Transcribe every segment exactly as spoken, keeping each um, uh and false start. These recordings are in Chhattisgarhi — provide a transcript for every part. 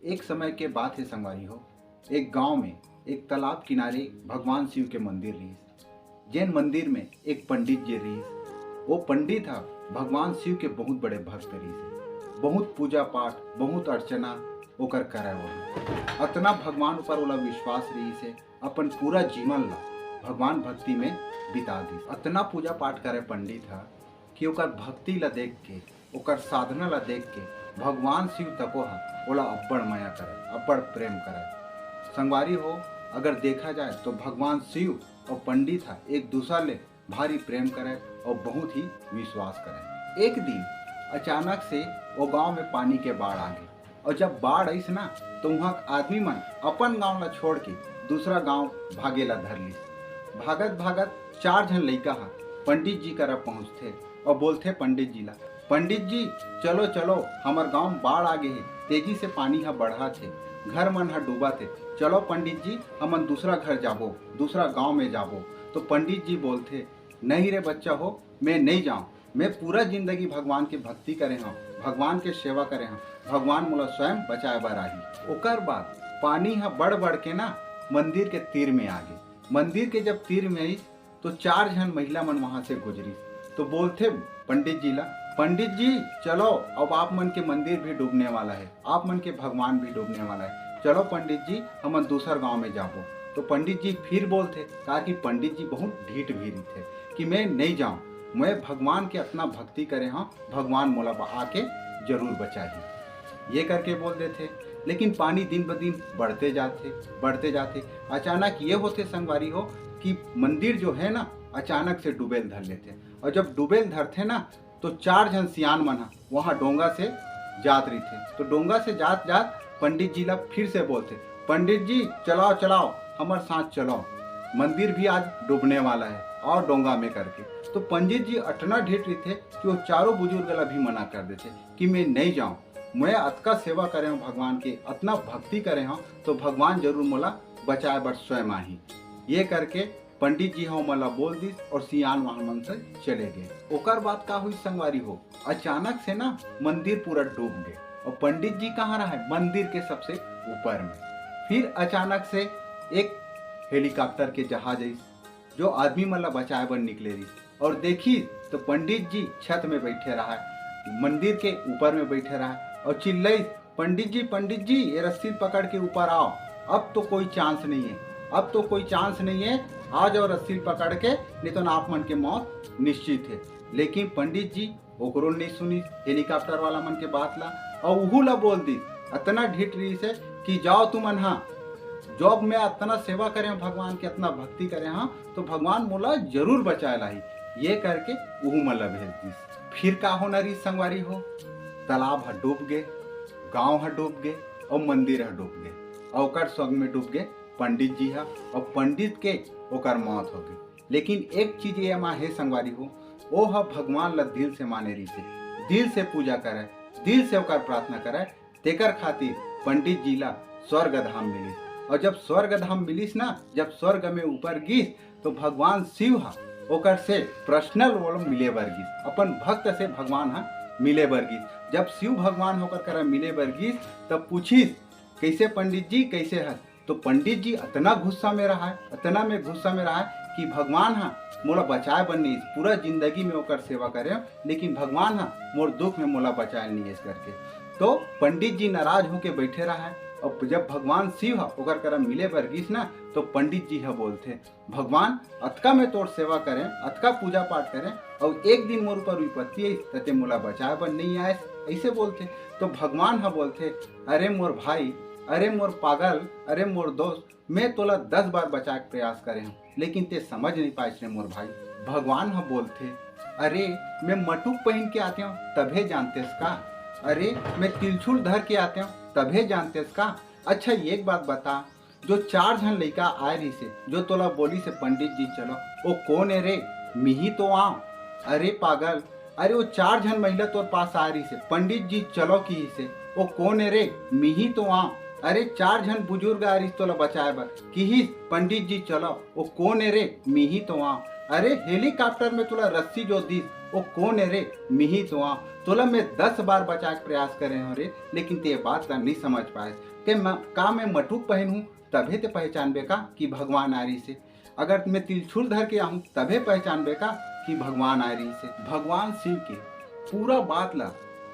एक समय के बात हे संगवारी हो, एक गांव में एक तालाब किनारे भगवान शिव के मंदिर रहिस। जेन मंदिर में एक पंडित जी रहिस, वो पंडित ह भगवान शिव के बहुत बड़े भक्त रहिस हे। बहुत पूजा पाठ, बहुत अर्चना ओकर करे, वो अतना भगवान ऊपर ओला विश्वास रहिस हे, अपन पूरा जीवन ला भगवान भक्ति में बिता दिस। अतना पूजा पाठ करे पंडित ह कि ओकर भक्ति ला देख के, ओकर साधना ला देख के भगवान शिव तको ह ओला अब्बड़ मया करे, अब्बड़ प्रेम करे। संगवारी हो, अगर देखा जाए तो भगवान शिव और पंडित ह एक दूसर ले भारी प्रेम करे और बहुत ही विश्वास करे। एक दिन अचानक से वो गांव में पानी के बाढ़ आ गई और जब बाढ़ आइस ना, तो वहाँ के आदमी मन अपन गांव ला छोड़ के दूसरा गांव भागे ला धर लिस। भागत भागत चार झन लइका ह पंडित जी करा पहुँचथे और बोलथे पंडित जी ला, "पंडित जी, चलो चलो, हमर गांव में बाढ़ आ गे हे, तेजी से पानी ह बढ़त हे, घर मन ह डूबत हे, चलो पंडित जी, हमन दूसरा घर जाबो, दूसरा गांव में जाबो।" तो पंडित जी बोलथे, "नहीं रे बच्चा हो, मैं नहीं जाऊं, मैं पूरा जिंदगी भगवान के भक्ति करे हंव, भगवान के सेवा करे हंव, भगवान मोला स्वयं बचाए बर आही।" ओकर बाद पानी ह बढ़ बढ़ के ना मंदिर के तीर में आ गे। मंदिर के जब तीर में आइस तो चार झन महिला मन वहां से गुजरिस, तो बोलथे पंडित जी ला, "पंडित जी, चलो, अब आप मन के मंदिर भी डूबने वाला है, आप मन के भगवान भी डूबने वाला है, चलो पंडित जी, हमन दूसर गांव में जाबो।" तो पंडित जी फिर बोलथे, काबर कि पंडित जी बहुत ढीठ भी रहिथे कि मैं नहीं जाऊं, मैं भगवान के अतना भक्ति करे हंव, भगवान मोला ब-, आके जरूर बचाही, ये करके बोल देथे। लेकिन पानी दिन ब दिन बढ़ते जाथे, बढ़ते जाथे। अचानक ये होथे संगवारी हो कि मंदिर जो है ना, अचानक से डूबेल धर लेथे, और जब डूबेल धरथे ना, तो चार झन सियान मन ह वहाँ डोंगा से जात रहिथे। तो डोंगा से जात जात पंडित जी ला फिर से बोलथे, "पंडित जी, चलाओ, चलाओ, हमर साथ चलाओ, मंदिर भी आज डूबने वाला है, और डोंगा में," करके। तो पंडित जी अतना ढीठ रहिथे कि वो चारों बुजुर्ग ला भी मना कर देथे कि मैं नहीं जाऊं, मैं अतका सेवा करे हंव भगवान के, अतना भक्ति करे हंव, तो भगवान जरूर मोला बचाए बर स्वयं आही। ये करके पंडित जी ह ओमन ला बोल दिस और सियान वहां मन से चले गए। ओकर बाद का हुई संगवारी हो, अचानक से ना मंदिर पूरा डूब गए और पंडित जी कहाँ रहे? मंदिर के सबसे ऊपर में। फिर अचानक से एक हेलीकॉप्टर के जहाज आइस, जो आदमी मन ला बचाए बर निकले रहिस, और देखिस तो पंडित जी छत में बैठे रहा है, मंदिर के ऊपर में बैठे रहा है और चिल्लाइस, "पंडित जी, पंडित जी, ये रस्सी पकड़ के ऊपर आओ, अब तो कोई चांस नहीं है, अब तो कोई चांस नहीं है, आ जाओ रस्सी पकड़ के, नहीं तो ना आप मन के मौत निश्चित है।" लेकिन पंडित जी ओकरो नहीं सुनिस हेलीकॉप्टर वाला मन के बात ला, और उहू ला बोल दिस, अतना ढीठ रहिस हे कि "जाओ तुमन हा, जब मैं अतना सेवा करे हंव भगवान के, अतना भक्ति करे हंव, तो भगवान मोला जरूर बचाए लाही," ये करके उहू मन ला भेज दिस। फिर का होना रहिस संगवारी हो, तालाब ह डूब गे, गांव ह डूब गे, और मंदिर ह डूब गे, और ओकर संग में डूब गे पंडित जी ह, और पंडित के ओकर मौत हो गई। लेकिन एक चीज ये मा हे संगवारी हो, ओ ह भगवान ला दिल से माने रहिस हे, दिल से पूजा करे, दिल से ओकर प्रार्थना करे, तेकर खातिर पंडित जी ला स्वर्ग धाम मिलिस। और जब स्वर्ग धाम मिलिस ना, जब स्वर्ग में ऊपर गिस, तो भगवान शिव ह ओकर से पर्सनल ओला मिले बर गिस, अपन भक्त से भगवान ह मिले बर गिस। जब शिव भगवान ह ओकर करा मिले बर गिस, तब पूछिस, "कैसे पंडित जी, कैसे हस?" तो पंडित जी अतना गुस्सा में रहा है, अतना में गुस्सा में रहा है कि भगवान ह मोला बचाए बर नहीं, पूरा जिंदगी में ओकर सेवा करे, लेकिन भगवान ह मोर दुख में मोला बचाए नहीं, इस करके। तो पंडित जी नाराज होके बैठे रहा है। और जब भगवान शिव ह ओकर करा मिले बर गिस ना, तो पंडित जी ह बोलथे, "भगवान, अतका मैं तोर सेवा करें, अतका पूजा पाठ करें, और एक दिन मोर ऊपर विपत्ति आई, त ते मोला बचाए बर नहीं आए," ऐसे बोलथे। तो भगवान ह बोलथे, "अरे मोर भाई, अरे मोर पागल, अरे मोर दोस्त, मैं तोला दस बार बचाए के प्रयास करे हूँ, लेकिन ते समझ नहीं पाइस रे मोर भाई।" भगवान ह बोलथे, "अरे, मैं मटुक पहन के आते हूँ, तभे जानतेस का? अरे, मैं तिलछुल धर के आते हूँ, तभे जानतेस का? अच्छा, एक बात बता, जो चार झन लइका आए रहिसे, जो तोला बोलिसे, 'पंडित जी चलो,' वो कोन ए रे? मिही तो आव।" अरे पागल, अरे वो चार झन महिला तोर पास आए रहिसे, "पंडित जी चलो," किहिसे, वो कोन ए रे? मिही तो आव। अरे चार झन बुजुर्ग आए रहिस तोला बचाए बर, किहिस, "पंडित जी चलो," वो कोन ए रे? मिही तो आव। अरे, हेलीकॉप्टर में तोला रस्सी जो दिस, वो कोन हे रे? मिही तो आ। तोला मैं दस बार बचाए के प्रयास करे हूँ रे, लेकिन ते बात ला नहीं समझ पाए। के म-, का मैं मटुक पहन हूँ, तभे ते पहचानबे का कि भगवान आ रही से? अगर मैं तिलछुल धर के आहूँ, तभे पहचानबे का कि भगवान आ रही से? भगवान शिव के पूरा बात ला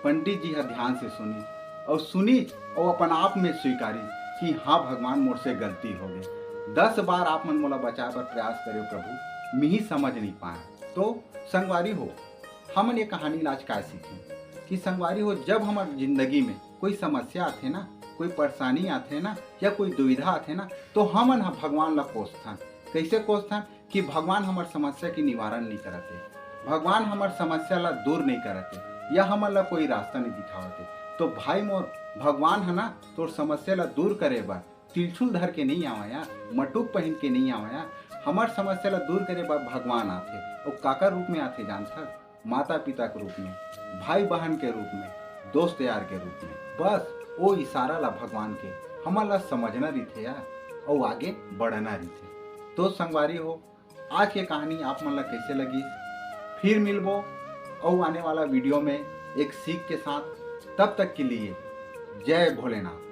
पंडित जी ह ध्यान से सुनी और सुनी और अपन आप में स्वीकारी कि हाँ भगवान, मोर से गलती हो गई। दस बार आप मन मोला बचाए बर प्रयास करे प्रभु, मिही समझ नहीं पाए। तो संगवारी हो, हमन ये कहानी ला आज का सीखे कि संगवारी हो, जब हमर जिंदगी में कोई समस्या आथे ना, कोई परेशानी आथे ना, या कोई दुविधा आथे ना, तो हमन ह भगवान ला कोसथन। कैसे कोसथन? कि भगवान हमर समस्या के निवारण नहीं करत हे, भगवान हमर समस्या ला दूर नहीं करत हे, या हमन ला कोई रास्ता नहीं दिखावत हे। तो भाई मोर, भगवान ह ना तोर समस्या ला दूर करे बर तिलछुल धर के नहीं आवा यार, मटुक पहन के नहीं आवा यार। हमर समस्या ला दूर करे बर भगवान आथे। वो काकर रूप में आथे जानथस? माता पिता के रूप में, भाई बहन के रूप में, दोस्त यार के रूप में। बस वो इशारा ला भगवान के हमन ला समझना रहिथे यार, अउ आगे बढ़ना रहिथे। तो संगवारी हो, आज के कहानी आप मन ला कैसे लगी? फिर मिलबो अउ आने वाला वीडियो में एक सीख के साथ। तब तक के लिए जय भोलेनाथ।